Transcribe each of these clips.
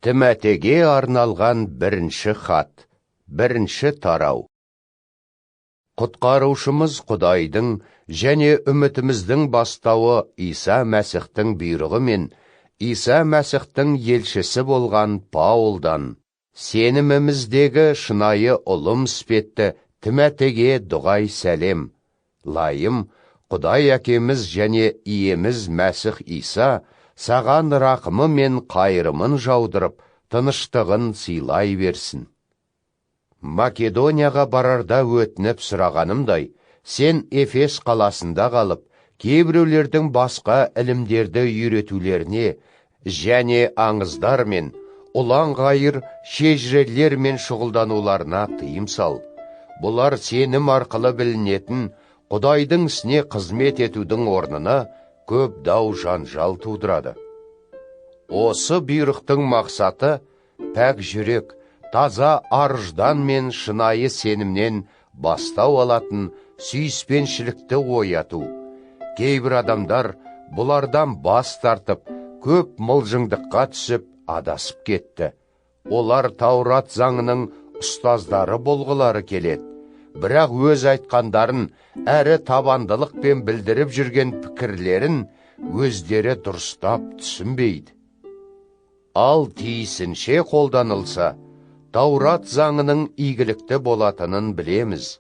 Тімотейге арналған бірінші хат, бірінші тарау. Құтқарушымыз Құдайдың және үмітіміздің бастауы Иса Мәсіхтің бұйрығымен Иса Мәсіхтің елшісі болған Паулдан, сеніміміздегі шынайы ұлым іспетті Тімотейге дұғай сәлем. Лайым, Құдай әкеміз және иеміз Мәсіх Иса саған рақымы мен қайырымын жаудырып, тыныштығын сыйлай берсін. Македонияға барарда өтініп сұрағанымдай, сен Эфес қаласында қалып, кейбіреулердің басқа ілімдерді үйретулеріне және аңыздармен, ұлан-ғайыр шежірелермен шұғылдануларына тыйым сал. Бұлар сенім арқылы білінетін Құдайдың ісіне қызмет етудің орнына көп дау жанжал тудырады. Осы бұйрықтың мақсаты пәк жүрек, таза ар-ұждан мен шынайы сенімнен бастау алатын сүйіспеншілікті ояту. Кейбір адамдар бұлардан бас тартып, көп мылжыңдыққа түсіп, адасып кетті. Олар Таурат заңының ұстаздары болғылары келеді. Бірақ өз айтқандарын әрі табандылықпен білдіріп жүрген пікірлерін өздері дұрыстап түсінбейді. Ал тиісінше қолданылса, Таурат заңының игілікті болатынын білеміз.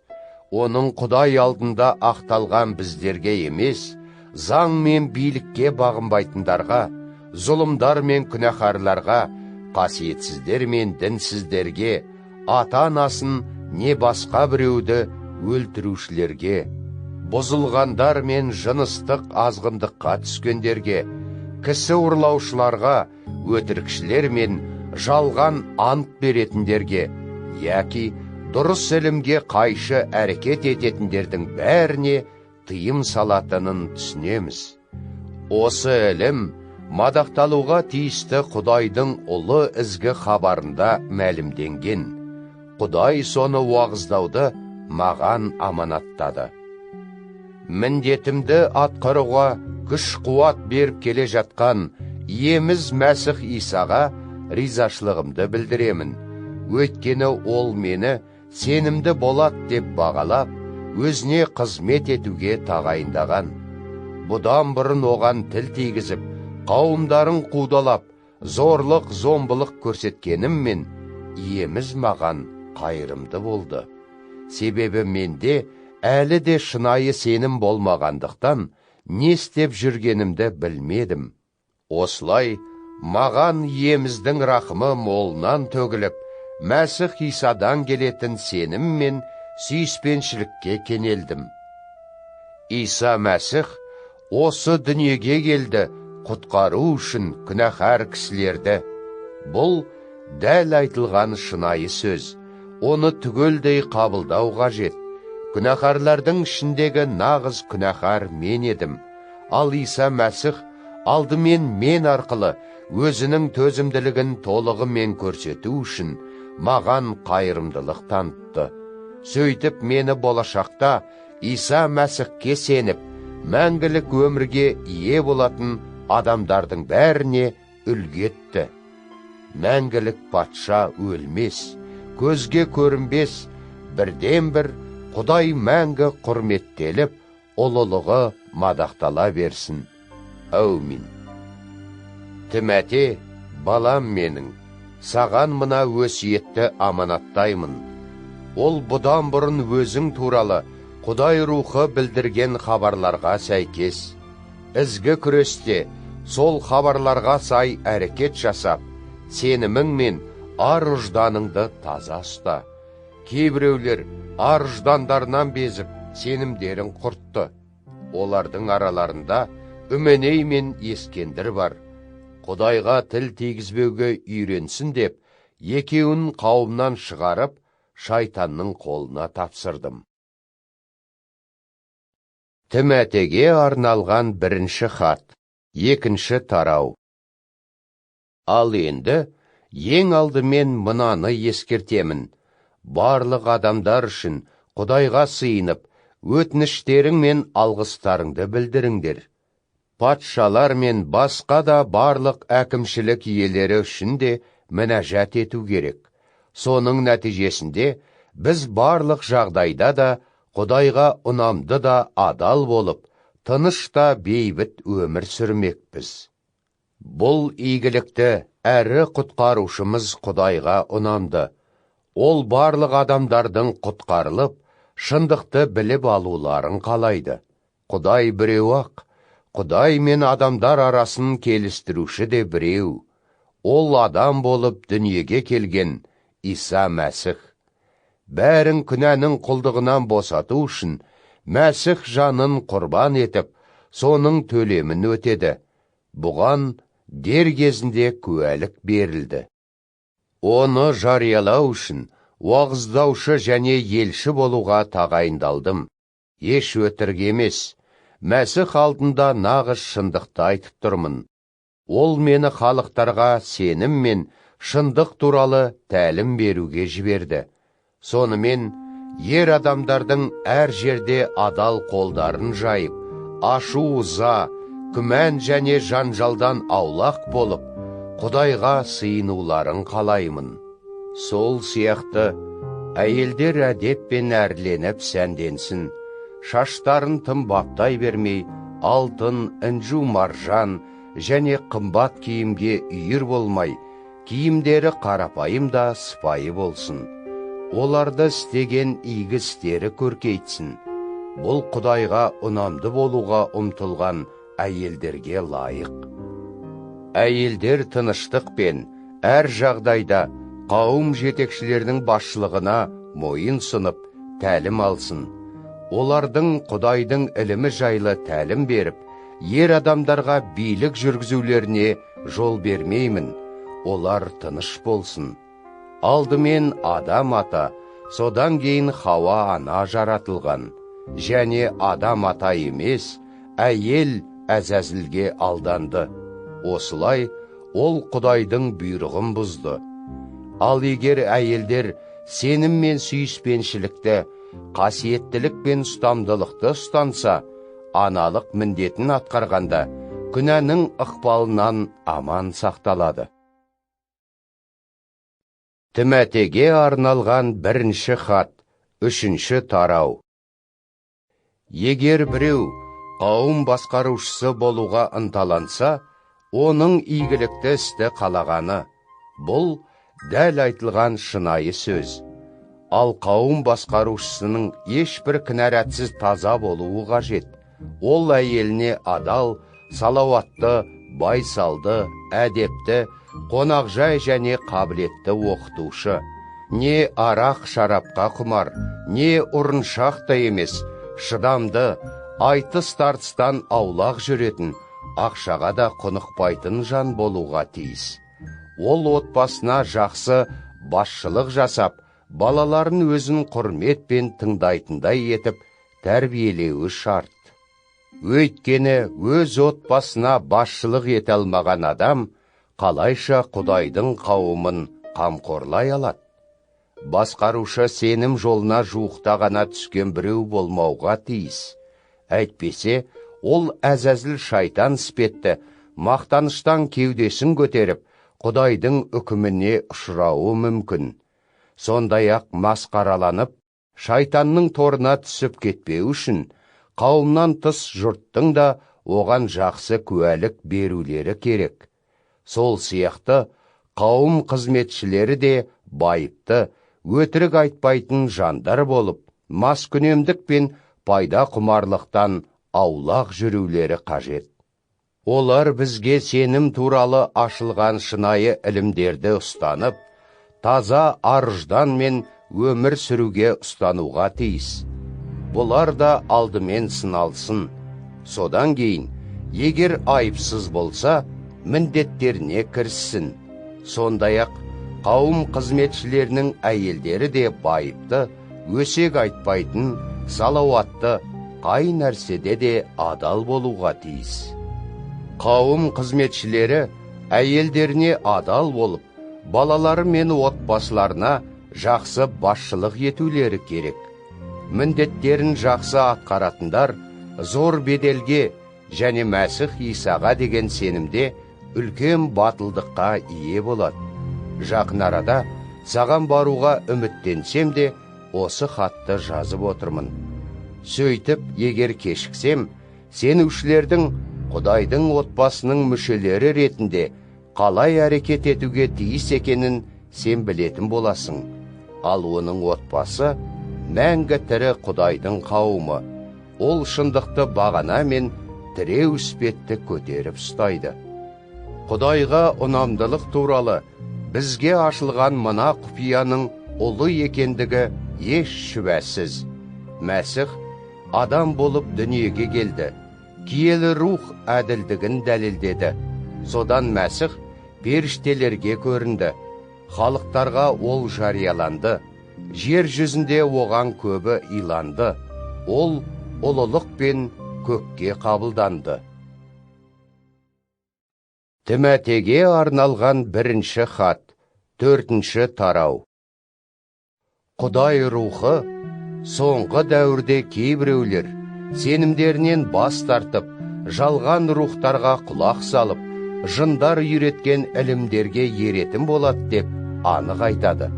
Оның Құдай алдында ақталған біздерге емес, заң мен билікке бағынбайтындарға, зұлымдар мен күнәһарларға, қасиетсіздер мен дінсіздерге, ата-анасын не басқа біреуді өлтірушілерге, бұзылғандар мен жыныстық азғындыққа түскендерге, кісі ұрлаушыларға, өтірікшілер мен жалған ант беретіндерге, яки дұрыс ілімге қайшы әрекет ететіндердің бәріне тыйым салатынын түсінеміз. Осы ілім мадақталуға тиісті Құдайдың ұлы ізгі хабарында мәлімденген. Құдай соны уағыздауды маған аманаттады. Міндетімді атқаруға күш-қуат беріп келе жатқан иеміз Мәсіх Исаға ризашылығымды білдіремін. Өйткені ол мені сенімді болат деп бағалап, өзіне қызмет етуге тағайындаған. Бұдан бұрын оған тіл тигізіп, қауымдарын қудалап, зорлық, зомбылық көрсеткеніммен, иеміз маған қайырымды болды. Себебі менде әлі де шынайы сенім болмағандықтан, не істеп жүргенімді білмедім. Осылай, маған иеміздің рақымы молынан төгіліп, Мәсіх Исадан келетін сенім мен сүйіспеншілікке кенелдім. Иса Мәсіх осы дүниеге келді құтқару үшін күнәһар кісілерді. Бұл дәл айтылған шынайы сөз. Оны түгелдей қабылдау қажет. Күнәһарлардың ішіндегі нағыз күнәһар мен едім. Ал Иса Мәсіх алдымен мен арқылы өзінің төзімділігін толығымен көрсету үшін маған қайырымдылық танытты. Сөйтіп мені болашақта Иса Мәсіхке сеніп, мәңгілік өмірге ие болатын адамдардың бәріне үлгі етті. Мәңгілік патша өлмес, көзге көрінбес, бірден-бір Құдай мәңгі құрметтеліп, ұлылығы мадақтала берсін. Әумин. Тімотей, балам менің, саған мына өсиетті аманаттаймын. Ол бұдан бұрын өзің туралы Құдай рухы білдірген хабарларға сәйкес. Ізгі күресте сол хабарларға сай әрекет жасап, сенімің мен ар-ұжданыңды таза ұста. Кейбіреулер ар-ұждандарынан безіп, сенімдерін құртты. Олардың араларында Үменей мен Ескендір бар. Құдайға тіл тигізбеуге үйренсін деп, екеуін қауымнан шығарып, шайтанның қолына тапсырдым. Тімотейге арналған бірінші хат, екінші тарау. Ал енді ең алдымен мынаны ескертемін. Барлық адамдар үшін Құдайға сыйынып, өтініштерің мен алғыстарыңды білдіріңдер. Патшалар мен басқа да барлық әкімшілік иелері үшін де мінәжат ету керек. Соның нәтижесінде біз барлық жағдайда да Құдайға ұнамды да адал болып, тыныш та бейбіт өмір сүрмекпіз. Бұл игілікті әрі құтқарушымыз Құдайға ұнамды. Ол барлық адамдардың құтқарылып, шындықты біліп алуларын қалайды. Құдай біреу-ақ, Құдай мен адамдар арасын келістіруші де біреу. Ол адам болып дүниеге келген Иса Мәсіх. Бәрін күнәнің құлдығынан босату үшін Мәсіх жанын құрбан етіп, соның төлемін өтеді. Бұған дер кезінде куәлік берілді. Оны жариялау үшін уағыздаушы және елші болуға тағайындалдым. Еш өтірік емес, Мәсіх алдында нағыз шындықты айтып тұрмын. Ол мені халықтарға сенім мен шындық туралы тәлім беруге жіберді. Сонымен, ер адамдардың әр жерде адал қолдарын жайып, ашу-ыза, күмән және жанжалдан аулақ болып, Құдайға сыйынуларын қалаймын. Сол сияқты әйелдер әдеппен әрленіп сәнденсін, шаштарын тым баптай бермей, алтын, інжу маржан және қымбат киімге үйір болмай, киімдері қарапайым да сыпайы болсын. Оларды істеген игі істері көркейтсін. Бұл Құдайға ұнамды болуға ұмтылған әйелдерге лайық. Әйелдер тыныштықпен әр жағдайда қауым жетекшілерінің басшылығына мойын сұнып, тәлім алсын. Олардың Құдайдың ілімі жайлы тәлім беріп, ер адамдарға билік жүргізулеріне жол бермеймін. Олар тыныш болсын. Алдымен Адам ата, содан кейін Хауа ана жаратылған. Және Адам ата емес, әйел Әзәзілге алданды. Осылай ол Құдайдың бұйрығын бұзды. Ал егер әйелдер сенім мен сүйіспеншілікті, қасиеттілік пен ұстамдылықты ұстанса, аналық міндетін атқарғанда күнәнің ықпалынан аман сақталады. Тімотейге арналған бірінші хат, 3 тарау. Егер біреу қауым басқарушысы болуға ынталанса, оның игілікті істі қалағаны. Бұл дәл айтылған шынайы сөз. Ал қауым басқарушысының ешбір кінәратсыз таза болуы қажет. Ол әйеліне адал, салауатты, байсалды, әдепті, қонақжай және қабілетті оқытушы. Не арақ шарапқа құмар, не ұрыншақ та емес, шыдамды, айтыс-тартыстан аулақ жүретін, ақшаға да құнықпайтын жан болуға тиіс. Ол отбасына жақсы басшылық жасап, балаларын өзін құрметпен тыңдайтындай етіп тәрбиелеуі шарт. Өйткені өз отбасына басшылық ете алмаған адам қалайша Құдайдың қауымын қамқорлай алады? Басқарушы сенім жолына жуықта ғана түскен біреу болмауға тиіс. Әйтпесе, ол Әзәзіл шайтан іспетті мақтаныштан кеудесін көтеріп, Құдайдың үкіміне ұшырауы мүмкін. Сондай-ақ масқараланып, шайтанның торына түсіп кетпеу үшін, қауымнан тыс жұрттың да оған жақсы куәлік берулері керек. Сол сияқты қауым қызметшілері де байыпты, өтірік айтпайтын жандар болып, маскүнемдік пен пайда құмарлықтан аулақ жүрулері қажет. Олар бізге сенім туралы ашылған шынайы ілімдерді ұстанып, таза ар-ұждан мен өмір сүруге ұстануға тиіс. Бұлар да алдымен сыналсын. Содан кейін, егер айыпсыз болса, міндеттеріне кіріссін. Сондай-ақ, қауым қызметшілерінің әйелдері де байыпты, өсек айтпайтын, салауатты, қай нәрседе де адал болуға тиіс. Қауым қызметшілері әйелдеріне адал болып, балалары мен отбасыларына жақсы басшылық етулері керек. Міндеттерін жақсы атқаратындар зор беделге және Мәсіх Исаға деген сенімде үлкен батылдыққа ие болады. Жақын арада саған баруға үміттенсем де, осы хатты жазып отырмын. Сөйтіп, егер кешіксем, сенушілердің Құдайдың отбасының мүшелері ретінде қалай әрекет етуге тиіс екенін сен білетін боласың. Ал оның отбасы мәңгі тірі Құдайдың қауымы. Ол шындықты бағана мен тіреу іспетті көтеріп ұстайды. Құдайға ұнамдылық туралы бізге ашылған мына құпияның ұлы екендігі еш шүбәсіз. Мәсіх адам болып дүниеге келді, киелі рух әділдігін дәлелдеді. Содан Мәсіх періштелерге көрінді, халықтарға ол жарияланды, жер жүзінде оған көбі иланды, ол ұлылықпен көкке қабылданды. Тімотейге арналған бірінші хат, 4-ші тарау. Құдай рухы соңғы дәуірде кейбіреулер сенімдерінен бас тартып, жалған рухтарға құлақ салып, жындар үйреткен ілімдерге еретін болады деп анық айтады.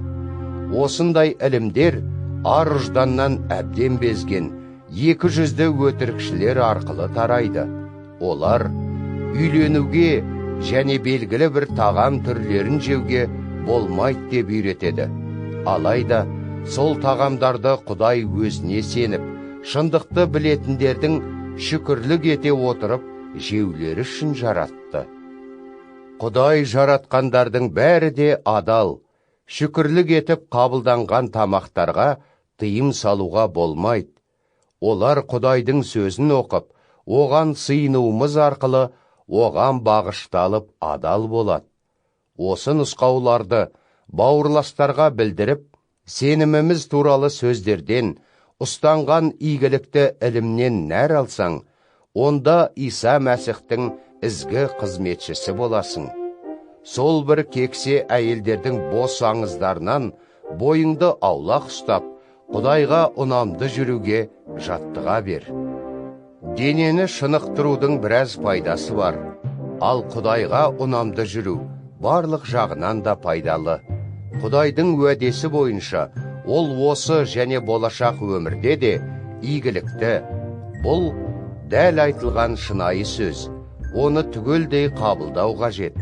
Осындай ілімдер ар-ұжданнан әбден безген екі жүзді өтірікшілер арқылы тарайды. Олар үйленуге және белгілі бір тағам түрлерін жеуге болмайды деп үйретеді. Алайда сол тағамдарды Құдай өзіне сеніп, шындықты білетіндердің шүкірлік ете отырып жеулері үшін жаратты. Құдай жаратқандардың бәрі де адал, шүкірлік етіп қабылданған тамақтарға тыйым салуға болмайды. Олар Құдайдың сөзін оқып, оған сыйынуымыз арқылы оған бағышталып адал болады. Осы нұсқауларды бауырластарға білдіріп, сеніміміз туралы сөздерден, ұстанған игілікті ілімнен нәр алсаң, онда Иса Мәсіхтің ізгі қызметшісі боласың. Сол бір кексе әйелдердің бос аңыздарынан бойыңды аулақ ұстап, Құдайға ұнамды жүруге жаттыға бер. Денені шынықтырудың біраз пайдасы бар, ал Құдайға ұнамды жүру барлық жағынан да пайдалы. Құдайдың уәдесі бойынша ол осы және болашақ өмірде де игілікті. Бұл дәл айтылған шынайы сөз, оны түгелдей қабылдау қажет.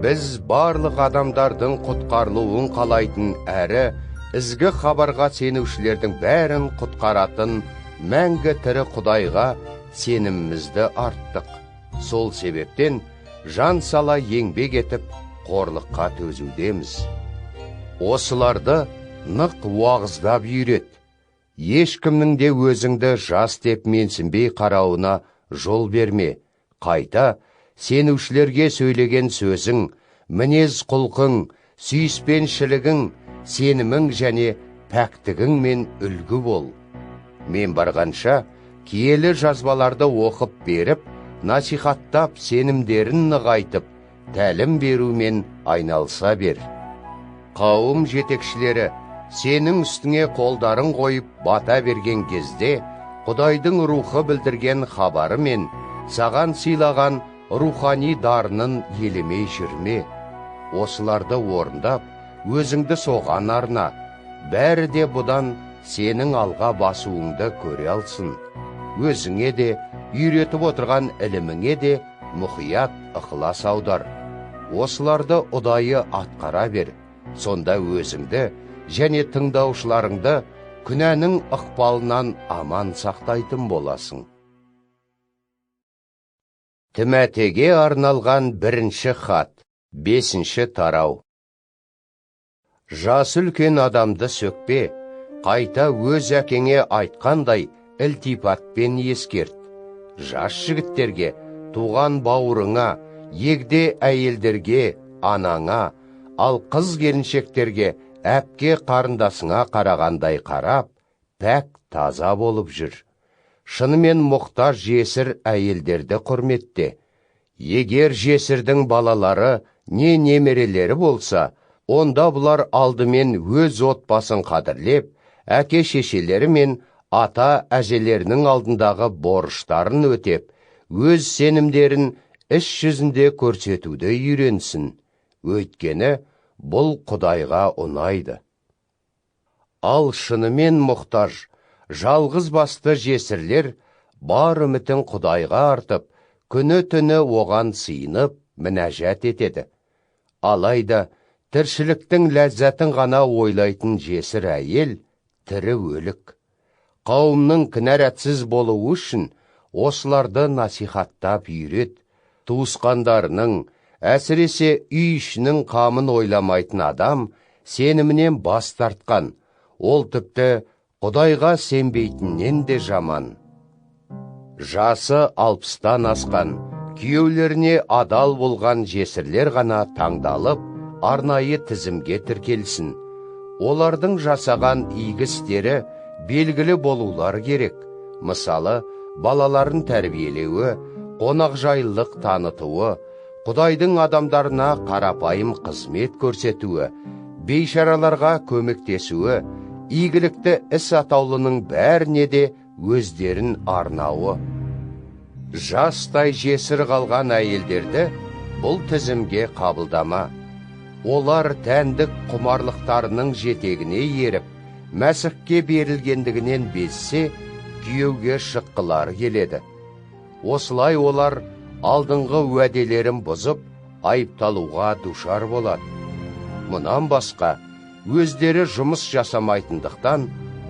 Біз барлық адамдардың құтқарылуын қалайтын әрі ізгі хабарға сенушілердің бәрін құтқаратын мәңгі тірі Құдайға сенімімізді арттық. Сол себептен жан сала еңбек етіп, қорлыққа төзудеміз. Осыларды нық уағыздап үйрет. Ешкімнің де өзіңді жас деп менсінбей қарауына жол берме. Қайта сенушілерге сөйлеген сөзің, мінез құлқың, сүйіспеншілігің, сенімің және пәктігіңмен үлгі бол. Мен барғанша киелі жазбаларды оқып беріп, насихаттап, сенімдерін нығайтып, тәлім берумен айналыса бер. Қауым жетекшілері сенің үстіңе қолдарын қойып бата берген кезде, Құдайдың рухы білдірген хабары мен саған сыйлаған рухани дарынын елемей жүрме. Осыларды орындап, өзіңді соған арна. Бәрі де бұдан сенің алға басуыңды көре алсын. Өзіңе де, үйретіп отырған іліміңе де мұқият ықылас аудар. Осыларды ұдайы атқара бер. Сонда өзіңді және тыңдаушыларыңды күнәнің ықпалынан аман сақтайтын боласың. Тімотейге арналған бірінші хат, 5-ші тарау. Жасы үлкен адамды сөкпе, қайта өз әкеңе айтқандай ілтипатпен ескерт. Жас жігіттерге, туған бауырыңа, егде әйелдерге, анаңа, ал қыз келіншектерге, әпке қарындасыңа қарағандай қарап, пәк таза болып жүр. Шынымен мұқтаж жесір әйелдерді құрметте. Егер жесірдің балалары не немерелері болса, онда бұлар алдымен өз отбасын қадірлеп, әке шешелері мен ата әжелерінің алдындағы борыштарын өтеп, өз сенімдерін іс жүзінде көрсетуді үйренсін. Өйткені бұл Құдайға ұнайды. Ал шынымен мұқтаж, жалғыз басты жесірлер бар үмітін Құдайға артып, күні-түні оған сыйынып, мінәжат етеді. Алайда тіршіліктің ләззатын ғана ойлайтын жесір әйел тірі өлік. Қауымның кінәратсыз болуы үшін осыларды насихаттап үйрет. Туысқандарының, әсіресе үй ішінің қамын ойламайтын адам сенімінен бас тартқан, ол тіпті Құдайға сенбейтіннен де жаман. Жасы 60-тан асқан, күйеулеріне адал болған жесірлер ғана таңдалып, арнайы тізімге тіркелсін. Олардың жасаған игі істері белгілі болулары керек. Мысалы, балаларын тәрбиелеуі, қонақжайлылық танытуы, Құдайдың адамдарына қарапайым қызмет көрсетуі, бейшараларға көмектесуі, игілікті іс атаулының бәріне де өздерін арнауы. Жастай жесір қалған әйелдерді бұл тізімге қабылдама. Олар тәндік құмарлықтарының жетегіне еріп, Мәсіхке берілгендігінен безсе, күйеуге шыққылары келеді. Осылай олар алдыңғы уәделерін бұзып, айыпталуға душар болады. Мұнан басқа, өздері жұмыс жасамайтындықтан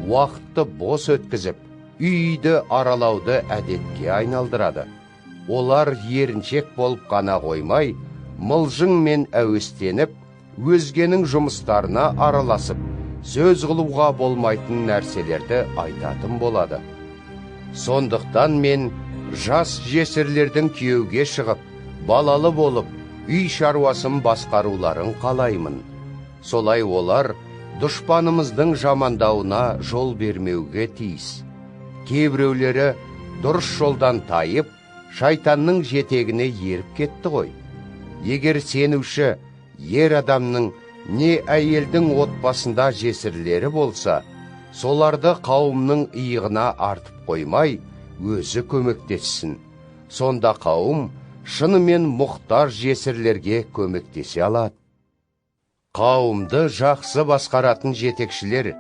уақытты бос өткізіп, үй-үйді аралауды әдетке айналдырады. Олар еріншек болып қана қоймай, мылжың мен әуестеніп, өзгенің жұмыстарына араласып, сөз қылуға болмайтын нәрселерді айтатын болады. Сондықтан мен жас жесірлердің күйеуге шығып, балалы болып, үй шаруасын басқаруларын қалаймын. Солай олар дұшпанымыздың жамандауына жол бермеуге тиіс. Кейбіреулері дұрыс жолдан тайып, шайтанның жетегіне еріп кетті ғой. Егер сенуші ер адамның не әйелдің отбасында жесірлері болса, соларды қауымның иығына артып қоймай, өзі көмектессін. Сонда қауым шынымен мұқтаж жесірлерге көмектесе алады. Қауымды жақсы басқаратын жетекшілер,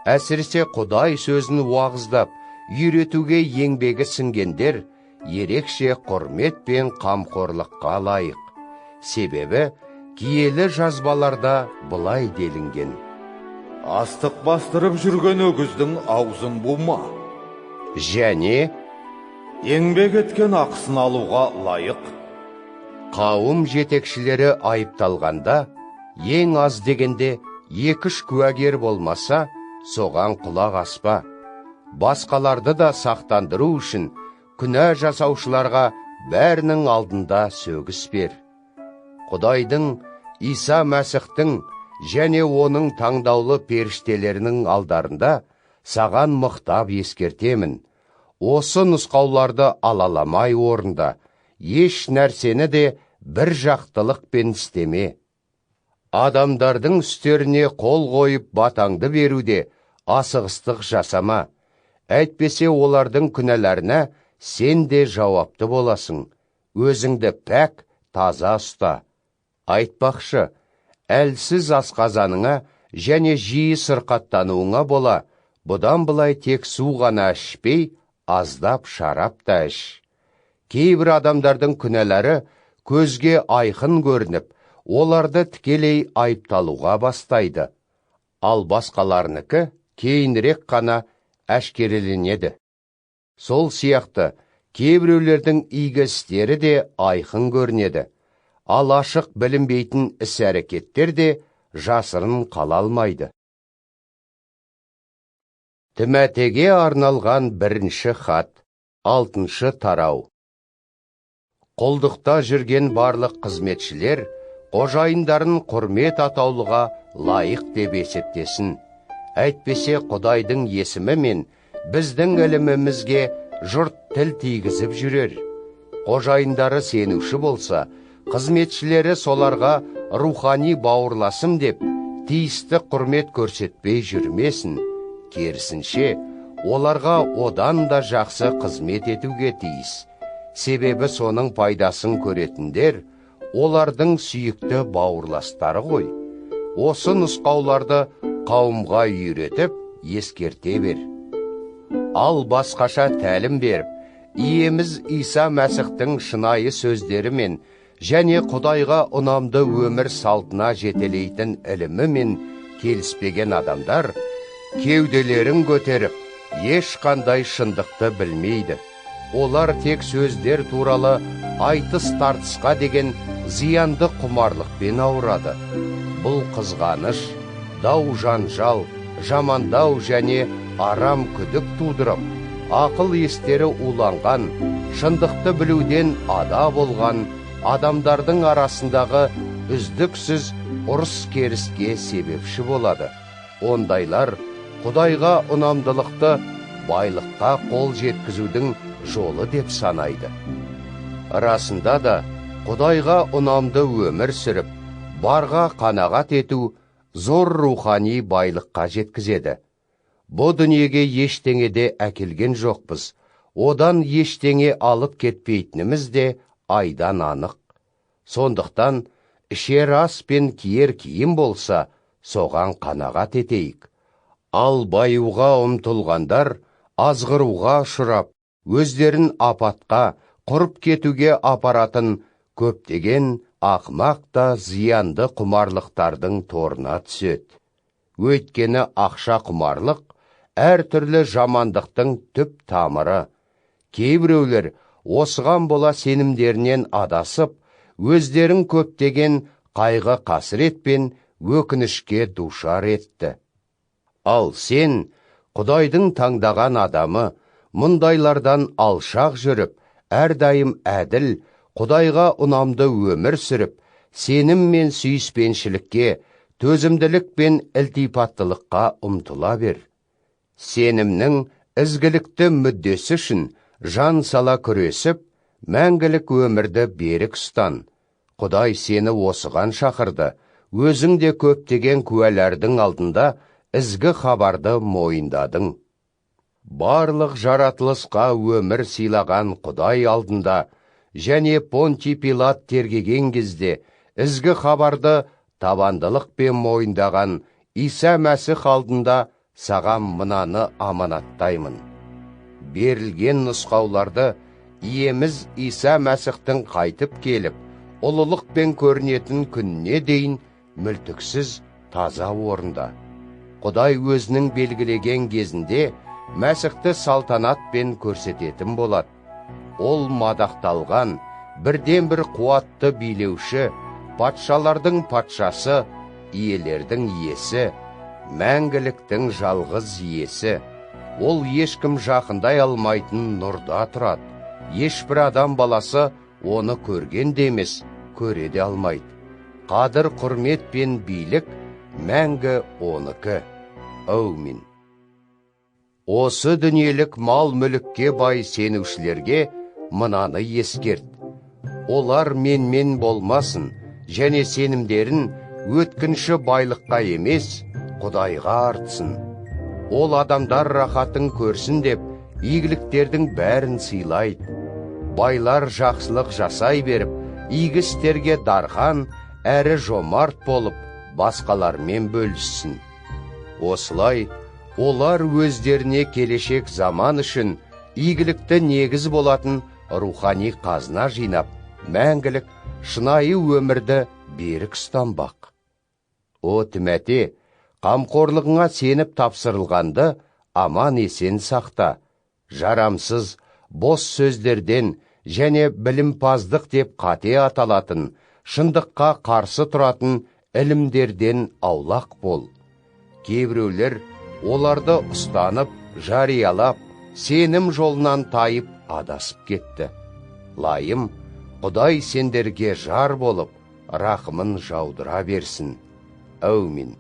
әсіресе Құдай сөзін уағыздап, үйретуге еңбегі сіңгендер, ерекше құрмет пен қамқорлыққа лайық. Себебі киелі жазбаларда былай делінген: Астық бастырып жүрген өгіздің аузын бума. Және еңбек еткен ақысын алуға лайық. Қауым жетекшілері айыпталғанда, ең аз дегенде 2-3 куәгер болмаса, соған құлақ аспа. Басқаларды да сақтандыру үшін күнә жасаушыларға бәрінің алдында сөгіс бер. Құдайдың, Иса Мәсіхтің және оның таңдаулы періштелерінің алдарында саған мықтап ескертемін. Осы нұсқауларды алаламай орында, еш нәрсені де бір жақтылықпен істеме. Адамдардың үстеріне қол қойып батаңды беруде асығыстық жасама. Әйтпесе олардың күнәларына сен де жауапты боласың. Өзіңді пәк, таза ұста. Айтпақшы, әлсіз асқазаныңа және жиі сырқаттануыңа бола, бұдан былай тек су ғана ішпей, аздап шарап та іш. Кейбір адамдардың күнәлары көзге айқын көрініп, оларды тікелей айыпталуға бастайды. Ал басқаларыныкі кейінірек қана әшкереленеді. Сол сияқты кейбіреулердің игі істері де айқын көрінеді. Ал ашық білінбейтін іс-әрекеттер де жасырын қала алмайды. Тімотейге арналған бірінші хат, 6 тарау. Құлдықта жүрген барлық қызметшілер қожайындарын құрмет атаулыға лайық деп есептесін. Әйтпесе Құдайдың есімі мен біздің ілімімізге жұрт тіл тигізіп жүрер. Қожайындары сенуші болса, қызметшілері соларға рухани бауырласым деп тиісті құрмет көрсетпей жүрмесін. Керісінше, оларға одан да жақсы қызмет етуге тиіс. Себебі соның пайдасын көретіндер олардың сүйікті бауырластары ғой. Осы нұсқауларды қауымға үйретіп, ескерте бер. Ал басқаша тәлім беріп, Иеміз Иса Мәсіхтің шынайы сөздерімен және Құдайға ұнамды өмір салтына жетелейтін ілімімен келіспеген адамдар кеуделерін көтеріп, ешқандай шындықты білмейді. Олар тек сөздер туралы айтыс-тартысқа деген зиянды құмарлықпен ауырады. Бұл қызғаныш, дау-жанжал, жамандау және арам күдік тудырып, ақыл естері уланған, шындықты білуден ада болған адамдардың арасындағы үздіксіз ұрыс-керіске себепші болады. Ондайлар Құдайға ұнамдылықты байлыққа қол жеткізудің жолы деп санайды. Расында да, Құдайға ұнамды өмір сүріп, барға қанағат ету зор рухани байлыққа жеткізеді. Бұ дүниеге ештеңеде әкелген жоқпыз, одан ештеңе алып кетпейтініміз де айдан анық. Сондықтан ішер ас пен киер киім болса, соған қанағат етейік. Ал баюға ұмтылғандар азғыруға ұшырап, өздерін апатқа, құрып кетуге апаратын көптеген ақмақ та зиянды құмарлықтардың торына түседі. Өйткені ақша құмарлық әртүрлі жамандықтың түп тамыры. Кейбіреулер осыған бола сенімдерінен адасып, өздерін көптеген қайғы қасірет пен өкінішке душар етті. Ал сен, Құдайдың таңдаған адамы, мұндайлардан алшақ жүріп, әрдайым әділ, Құдайға ұнамды өмір сүріп, сенім мен сүйіспеншілікке, төзімділік пен ілтипаттылыққа ұмтыла бер. Сенімнің ізгілікті мүддесі үшін жан сала күресіп, мәңгілік өмірді берік ұстан. Құдай сені осыған шақырды, өзің де көптеген куәләрдің алдында ізгі хабарды мойындадың. Барлық жаратылысқа өмір сыйлаған Құдай алдында және Понтий Пилат тергеген кезде ізгі хабарды табандылықпен мойындаған Иса Мәсіх алдында саған мынаны аманаттаймын. Берілген нұсқауларды Иеміз Иса Мәсіхтің қайтып келіп, ұлылықпен көрінетін күніне дейін мүлтіксіз таза орында. Құдай өзінің белгілеген кезінде Мәсіхті салтанатпен көрсететін болады. Ол мадақталған, бірден-бір қуатты билеуші, патшалардың патшасы, иелердің иесі, мәңгіліктің жалғыз иесі. Ол ешкім жақындай алмайтын нұрда тұрады. Ешбір адам баласы оны көрген де емес, көре де алмайды. Қадір, құрмет пен билік мәңгі оныкі. Әумин. Осы дүниелік мал-мүлікке бай сенушілерге мынаны ескерт. Олар менмен болмасын, және сенімдерін өткінші байлыққа емес, Құдайға артсын. Ол адамдар рахатын көрсін деп, игіліктердің бәрін сыйлайды. Байлар жақсылық жасай беріп, игі істерге дархан, әрі жомарт болып, басқалармен бөліссін. Осылай, олар өздеріне келешек заман үшін игілікті негіз болатын рухани қазына жинап, мәңгілік шынайы өмірді берік ұстанбақ. О Тимәте, қамқорлығыңа сеніп тапсырылғанды аман есен сақта. Жарамсыз, бос сөздерден және білімпаздық деп қате аталатын, шындыққа қарсы тұратын ілімдерден аулақ бол. Кейбіреулер оларды ұстанып, жариялап, сенім жолынан тайып адасып кетті. Лайым, Құдай сендерге жар болып, рахымын жаудыра берсін. Әумин.